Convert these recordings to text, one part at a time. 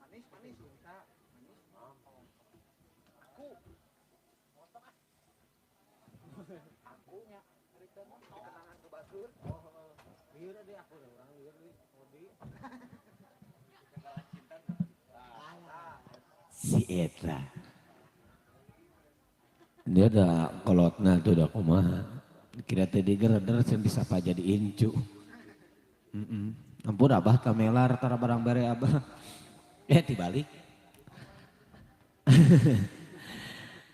Manis, manis. Manis. Aku. Aku nya dikenangan ke batur. Oh, lieur deh aku orang lieur di Odi. Si eta. Dia ada kolotna tuh udah kumaha. Kira tadi gereder sing disapa jadi incu. Ampun abah tamelar tara barang bare abah. Dibalik.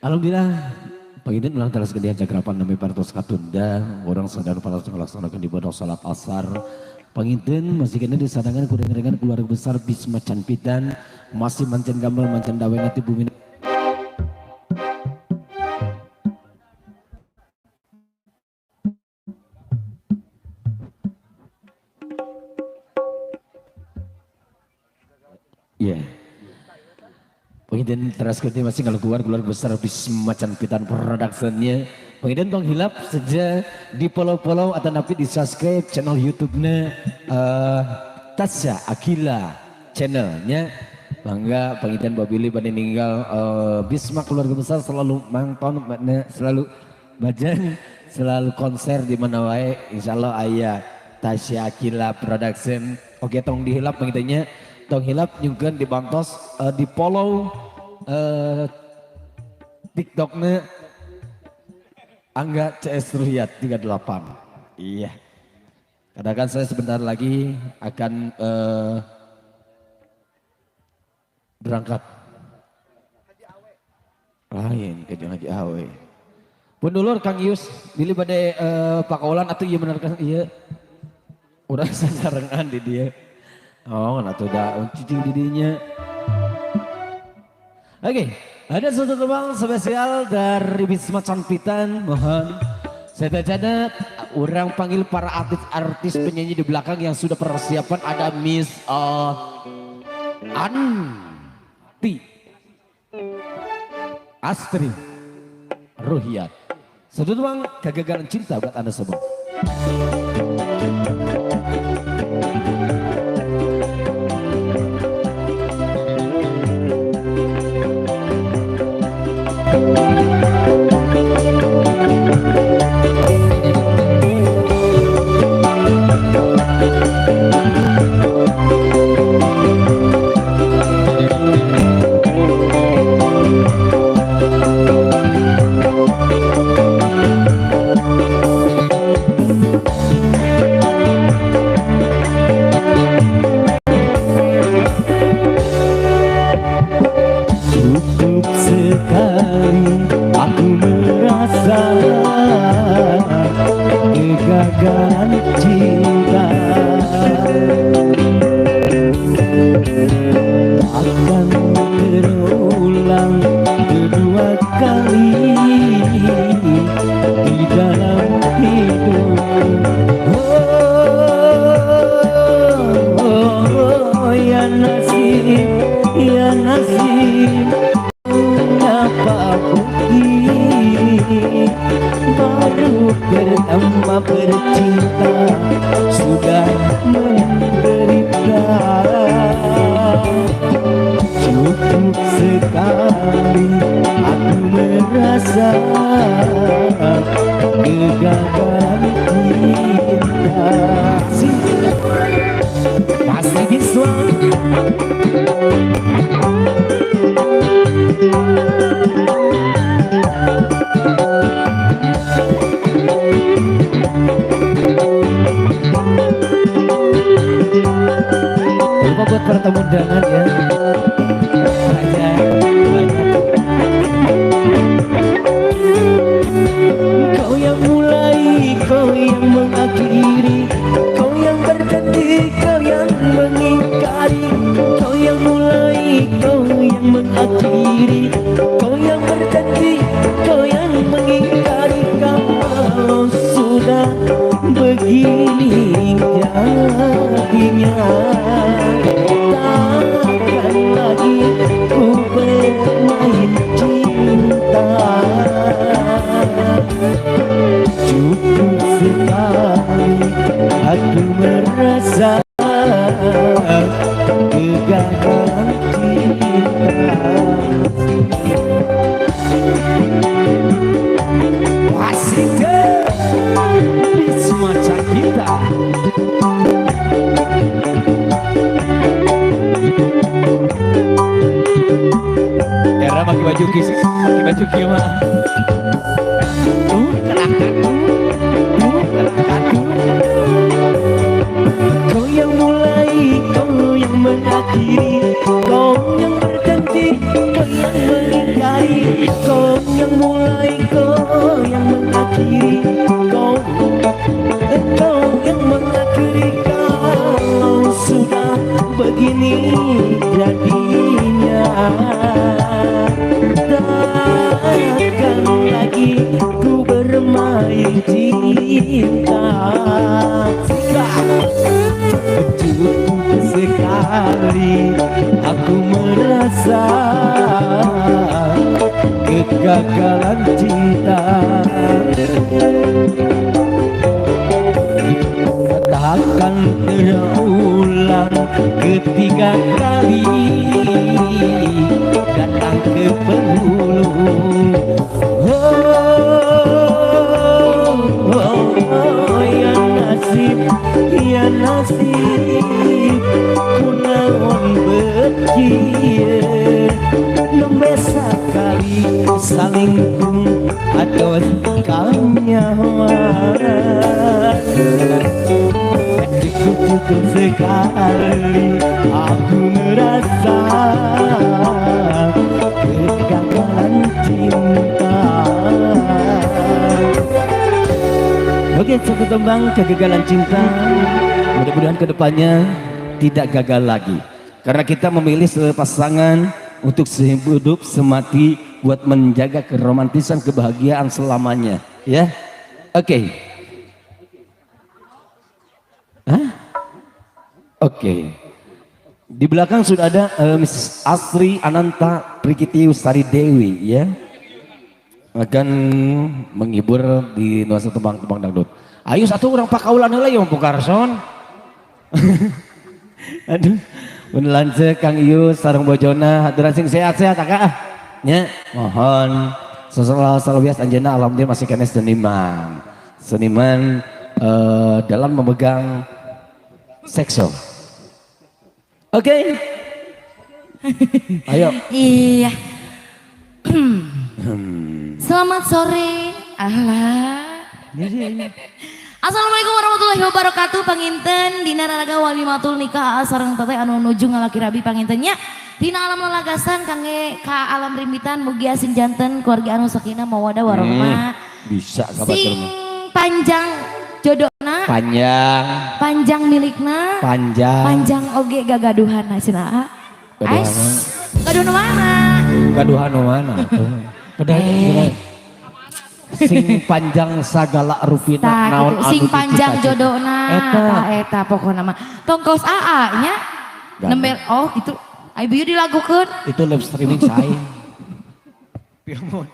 Alhamdulillah pangiden ulang teras gede jagrapan nami partos katunda orang sadar paras ngalaksanakeun ibadah salat asar. Panginten masih kena disadangan kuring-kuringan keluarga besar Bisma Canpitan masih mancen gamel mancen dawe nanti bumi. Iya. Pengiden teras gede masih kalau keluar keluarga besar Bisma Canpitan productionnya. Pengiden tong hilap saja di follow-follow atau napi di subscribe channel YouTube-nya Tasya Aqilla channelnya. Bangga pengiden Babili pada ninggal Bisma keluarga besar selalu mangton selalu bajan selalu konser di mana wae insyaallah aya Tasya Aqilla production. Oke tong dihilap pengidannya. Tong hilap nyungkeun dibantos di follow TikToknya Angga CS Ruhiyat 38. Iya. Karena kan saya sebentar lagi akan berangkat. Lain ke Haji Awe. Pun dulur Kang Yus, bilih bade pakaulan atuh ieu bener kan ieu. Urang sasarengan di dia. Oh, atuh da cicing di dinya. Oke, ada satu tembang spesial dari Bisma Canpitan, mohon. Saya tanya orang panggil para artis-artis penyanyi di belakang yang sudah persiapan ada Miss Anti Astri Ruhiyat. Satu tembang kegagalan cinta buat Anda semua. Cukup sekali aku merasa kegagalan cinta akan terulang kedua kali di dalam hidup. Oh, ya nasib, ya nasib, mengapa begini? Baru pertama bercinta sudah menderita. Cukup sekali aku merasa kegagalan cinta. Masih Bisma. Lupa buat para tamu undangan ya. Banyak, banyak. Kau yang mulai, kau yang mengakhiri, kau yang berjanji, kau yang mengingkari. Kau yang mulai, kau yang mengakhiri, kau yang berjanji, kau yang mengingkari. Kalau sudah begini jadinya, takkan lagi ku bermain cinta. Cukup sekali aku merasa kegagalan cinta. baju kis, pakai baju kieu mah. Kau yang mulai, kau yang mengakhiri, kau yang berganti, kau yang mengingkari. Kau yang mulai, kau yang mengakhiri, kau yang mengakhiri. Kalau sudah begini jadinya, takkan lagi ku bermain cinta. Cukup sekali aku merasa kegagalan cinta. Takkan terulang ketiga kali datang ke penghulu. Oh, oh, oh, ya nasib, ya nasib, kunaon bekieu nembe sakali salingkung atau kanyawan. Cukup sekali aku merasa kegagalan cinta. Oke, satu tembang kegagalan cinta. Mudah-mudahan kedepannya tidak gagal lagi. Karena kita memilih pasangan untuk sehidup semati buat menjaga keromantisan kebahagiaan selamanya. Ya, oke. Hah? Oke. Di belakang sudah ada Mrs. Asri Ananta Prikiti Sari Dewi, ya, akan menghibur di nuansa tembang-tembang dangdut. Ayo satu orang pakaulan heula ya Bung Karson. Aduh, mun lanceuk Kang Ius sareng bojona haturan sing sehat-sehat aka ah. Nya, mohon sosok biasa anjeunna alhamdulillah masih keneh seniman. Seniman dalam memegang sekso. Oke. Ayo. Iya. Selamat sore. Alah. Assalamualaikum warahmatullahi wabarakatuh. Panginten dina raraga walimatul nikah sareng teteh anu nuju ngalaki rabi pangintennya. Dina alam lelagasan kangge ka alam rimbitan, mugi sing janten keluarga anu sakinah mawadah warahmah. Bisa kabar. Sing panjang jodohna, Panjang, panjang milikna, panjang. Panjang oge gagaduhana cenah. Gaduhana. Ais, gaduhan mana? Gaduhan mana tuh? Kedah Eh. sing panjang sagala rupina Tah, naon gitu. Sing anu panjang dicita-cita. Jodohna. Eta. Tah eta pokona mah. Tongkos AA nya. Ganteng. Nembe oh gitu. Ayo bieu dilagukeun. Itu live streaming saya. Piamon.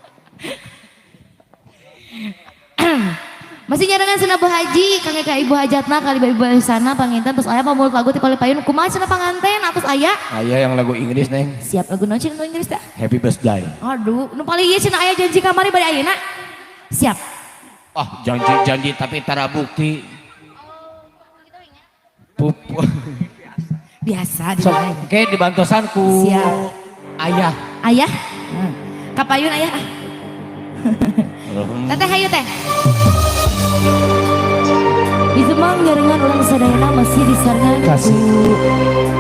Masih nyarengan cenah Bu Haji, kangge ka Ibu Hajatna kali Ibu sana panginten terus aya pamuluk lagu ti payun kumaha cenah panganten atos aya. Aya yang lagu Inggris, Neng. Siap, lagu naon cenah nu Inggris teh? Happy Birthday. Aduh, nu paling ieu cenah aya janji kamari bade ayeuna. Siap. Ah, janji-janji tapi tara bukti. Pup. Biasa di Sok, oke dibantosan ku Siap. Ayah. Ayah? Kapayun ayah. Ah. Teteh hayu teh. Di Semang nyarengan urang sadayana masih disarengan Kasih. ku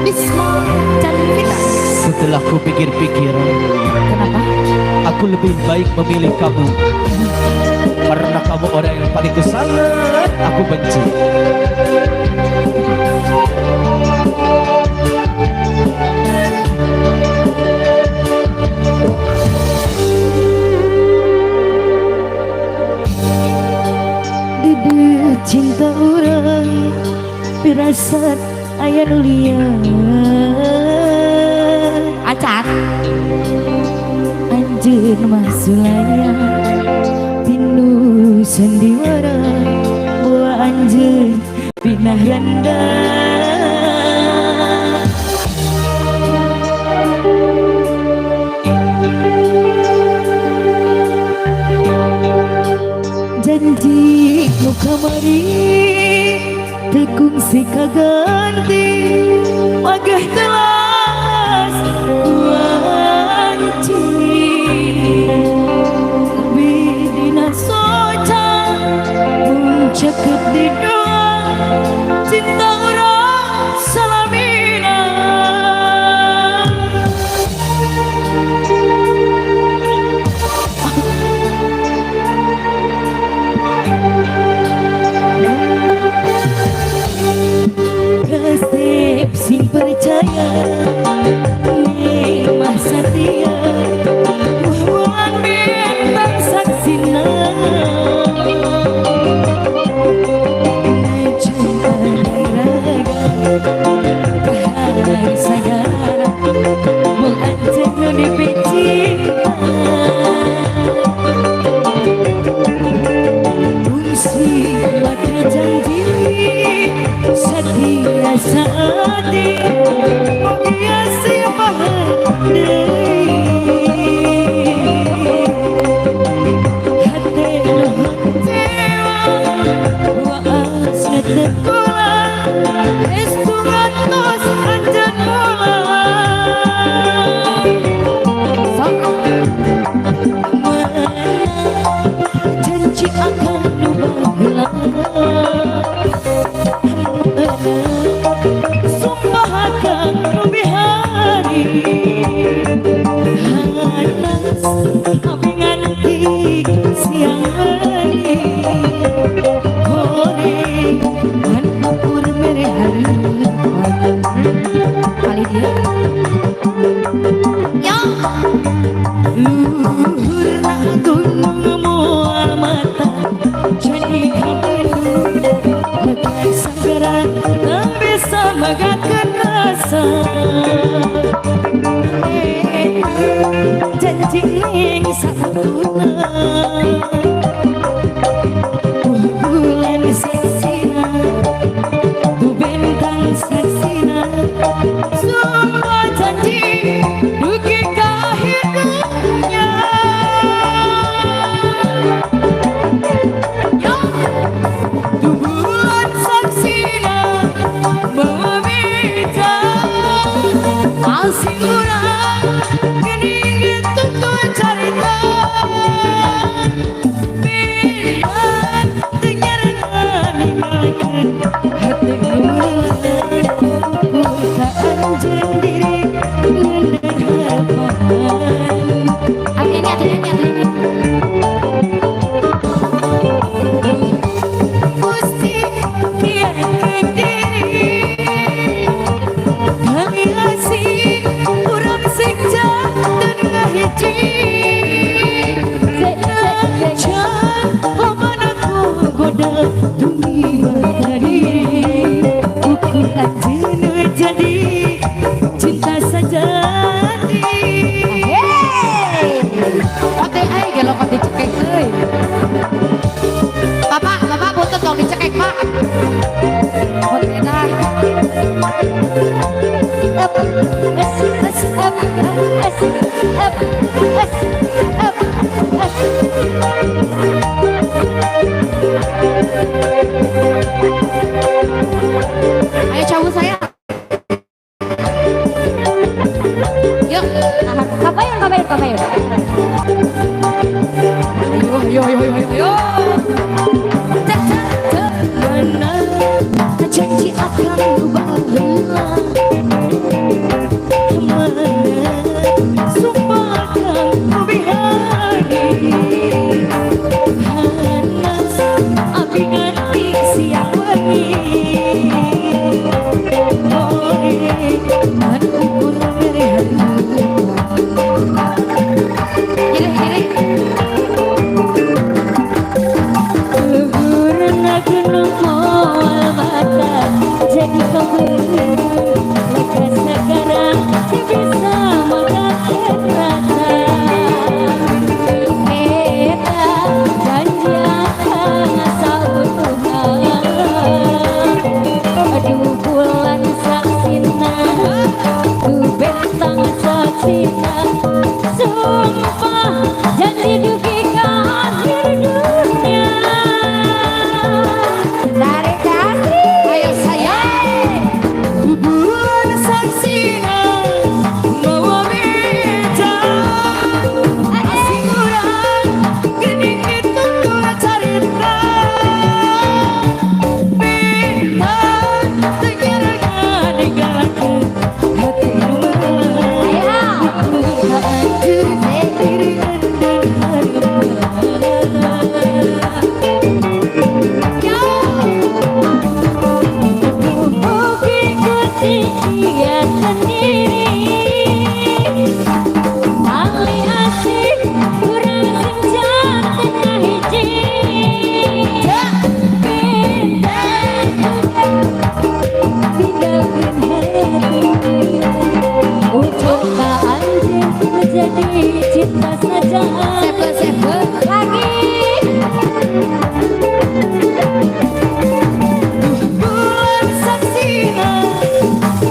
Bisma Canvita. Setelah ku pikir-pikir, Kenapa? Aku lebih baik memilih kamu. Karena kamu orang yang paling ku sangat aku benci. Dede cinta urang pirasat aya nu lieur. Acan. Anjeun mah sulaya tinu sandiwara, bawa anjeun pindah randa. Janji nu kamari teu kungsi kaganti, wagah telas wanci. Cekap di doa cinta urang salamina. Kasep sing percaya Nimah setia bulan bintang saksina. Cinta raga kahar sagara mung anjeun nu dipicinta. Fungsi maka janji setia saati mugia siapa deui hate nu kecewa waas teu kula estu ngantos anjeun ulah. Sok. Mana janji akan nu baheula, sumpah akan nu bihari hanas abi nganti siang hari hore kan ukur mere harapan. Kali dia. Yo. Luhurna gunung moal mata jadi kabendung bagai sagara tak bisa megakeun rasa. Janji ning satuna bulan saksina tu bintang saksina semua janji dugi ka akhir dunya. Yo. Tu bulan saksina meminta asing urang geuning tutur carita bintang teu nyarengan ninggalkeun hate nu meuleuh ku ka anjeun diri ngeundeun harapan. Atuh nyanyi, atuh nyanyi, atuh nyanyi. Gusti biarkeun diri kami asih urang sing janten ngahiji. Najan lomana goda tumiba diri ukur anjeun jadi cinta sajati. Hey. Ote ai gelo kok dicekek euy. Bapak, bapak punten tong dicekek, Pak. Ote tah. Up S S up S up S up S. Ayo cabut saya. Yuk, tahan. Kapayon, kapayon, kapayon. Ayo, ayo, ayo, ayo, ayo. Tak tak tak mana janji akan baheula mana sumpah akan bihari hanas abi nganti siang wengi hore kan ukur mere harapan. Kia sendiri. Tali asih kurang senjata hiji. Pintar tinggalkan hati. Ucap ka anjeun menjadi cinta saja. Sepe sepe. Lagi. Bulan saksina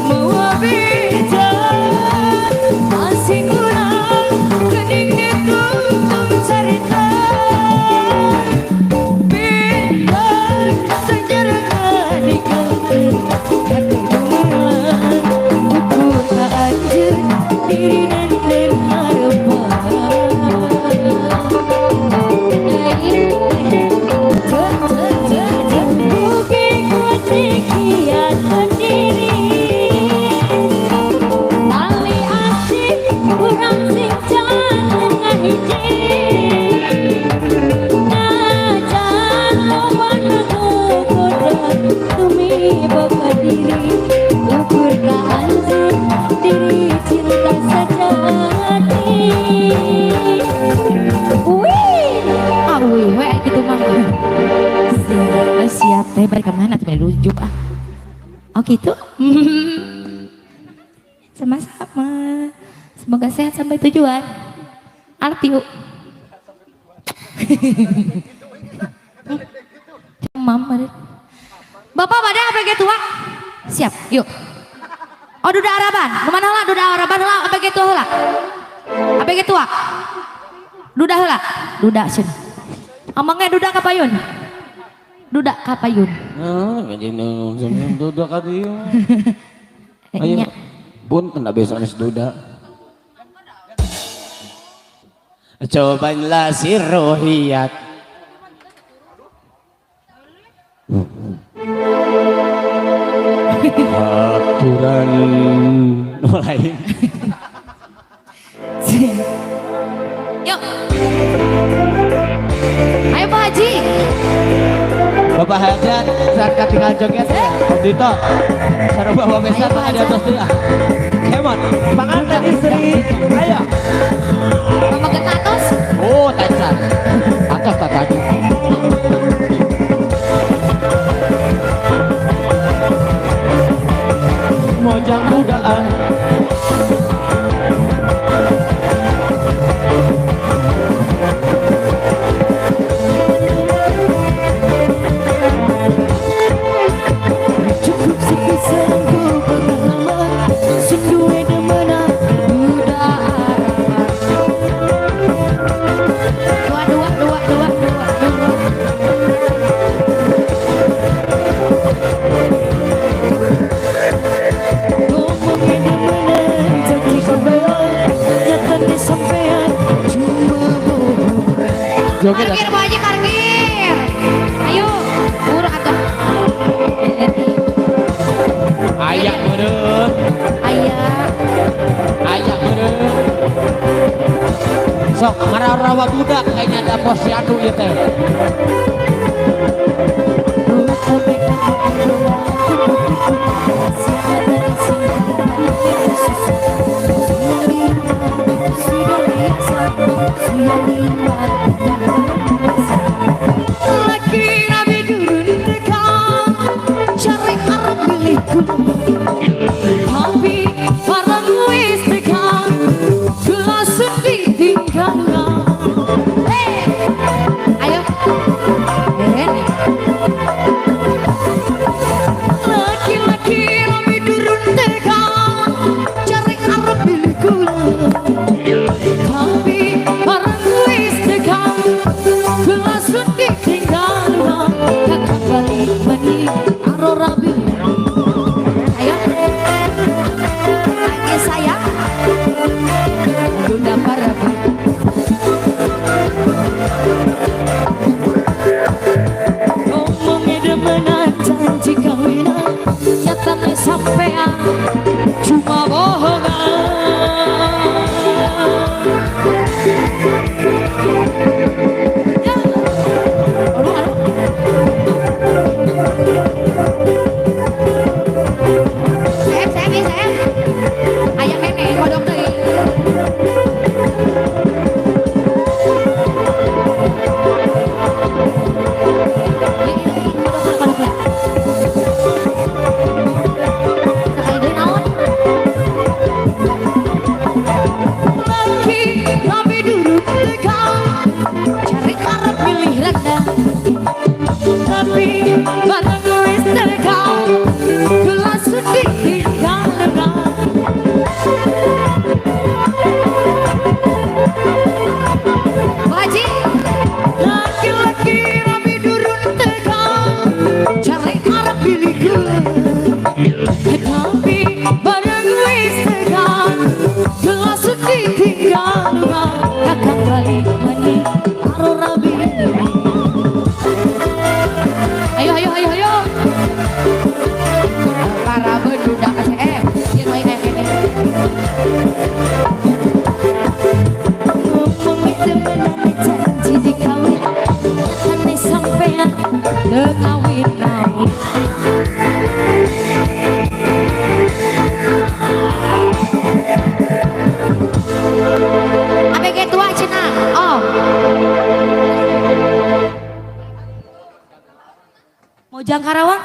mawa beja masih kurang kening ditutup cerita pintar sejarah dikalkan hati bulan ukur ka anjeun diri dan harapan. Buki kuat kia sendiri. Tali asih kurang sing jangan hiji. Najan loba nu goda tumiba ka diri. Ukur ka anjeun diri cinta sejati. Wih. Ah, wih, we gitu mah. Siap, siap teh balik ke mana tuh rujuk ah. Oh gitu. Sama-sama. Semoga sehat sampai tujuan. Arti yuk. Mam, Bapak pada APG tua? Siap, yuk. Oh, duda Araban. Kemana lah duda Araban lah APG tua heula. APG tua. Duda heula. Duda cenah. Amangnya duda ka payun. Duda ka payun. Nah, duda ka dieu. Ayo. Nya. Punten da besok geus duda. Cobalah si rohiyat. Aturan mulai. Yuk. Ayo Pak Haji. Bapak Hajat, saat tinggal joget ya. Om Dito, sareng Bapak Besa Ayo, Pak ada atas dia. Come on, panganten istri. Ayo. Mama atas. Oh, tacan. Atas tak tadi. Mojang mudaan. Cukup sepisang ku pengalaman Senduwe demenan Duda Araban. Dua dua dua dua dua dua. Ngomongnya demenan janji sampean Nyatanya sampean cuma bohong. Joget. Parkir Pak Haji parkir. Ayo, urang atuh. Ayak meureun. Ayah. Ayak meureun. Sok mararawa budak kayaknya ada posyandu ieu teh. Laki nabi durun tekan cari arep milikku tapi barang wis tekan langsung ditinggal. Hey. Ayo. Eh. Laki-laki nabi durun tekan cari arep milikku tapi barang wis tekan langsung ditinggal. Kakak balik mani aro rabi. Ayo. Lagi sayang. Duda Paraban. Ngomongnya demenan janji kawinan nyatanya sampean cuma bohongan. Aduh, aduh. Sep, sep. Ih, sayang. Aya keneh kodok deui. Kodok, kodok. Sekali deui naon? Laki tapi duduk tegang, cari karep milih rendang, tapi barang wis tegang, gelas ditinggal lengang. Bu Haji, laki-laki rapi durun tegang, cari arep pilih gula, tapi barang wis tegang, gelas ditinggal lengang. Kakang balik maning karo rabi. Ayo ayo ayo ayo. Para bedudak ACM, ieu nu aing kene. Ngomong temenan janji dikawin, nyatane sampean teu kawin-kawin. ABG tua cenah. Oh. Mojang Karawang?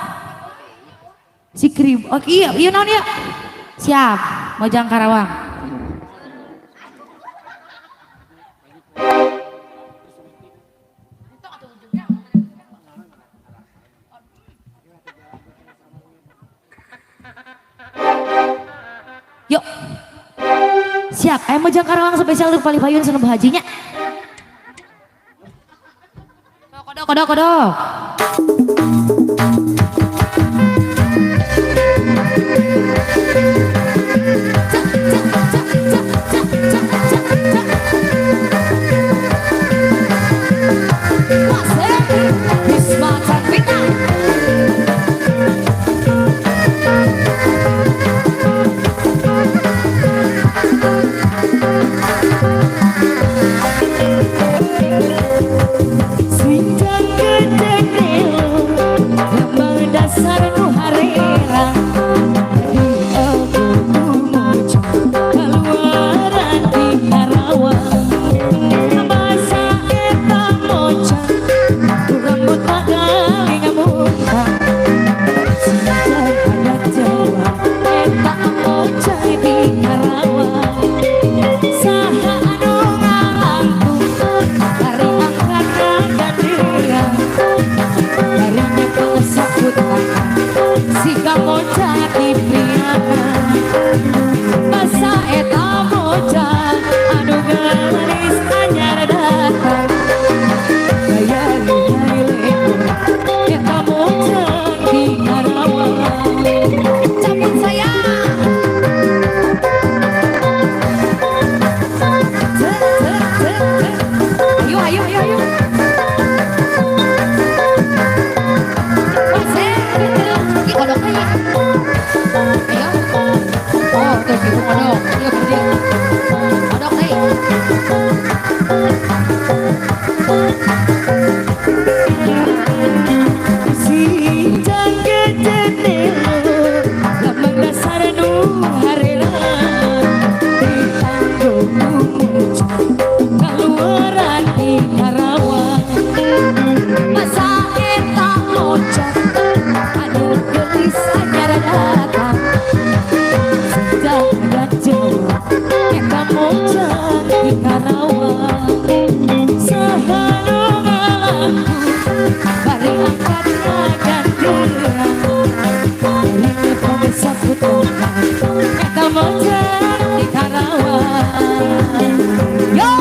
Si Krim. Oh iya, iya naon ya? Siap, Mojang Karawang. Yuk. Siap, ayo Mojang Karawang spesial untuk Palih Payun seneng hajinya. Kodok, kodok, kodok. Cak, cak, cak, cak, cak, cak, cak, cak. Wasep, Bisma Cantika. Sinjang kecenelo, lambang dasar nu harera. Di aku moco, keluaran di Karawang. Basa eta moca, rambut pagali ngamuka. Sinjang adat Jawa, eta moca di Karawang. Saha anu ngalangkung, dari angkat gantian, dari nyekel saputan, sika moca di priangan. Basa eta moca, anu geulis anyar datang. Gaya lihai lehong, eta moca di Karawang. Cabut sayang. Cek, cek, cek, cek. Ayo, ayo, ayo, ayo. Wasep, ih kodok deui. Ayo. Oh, terus itu kodok. Iya, berdiri. Kodok deui. Sinjang kecenelo, lambang dasar nu harera. Ditanggo ku moco, kaluaran di Karawang. Masa eta moca, anu geulis anyar datang. Sinjang adat Jawa, eta moca di Karawang. Saha nu ngalangkung, bari angkat gantian. Dari nyekel saputan, eta moca di Karawang. Yo!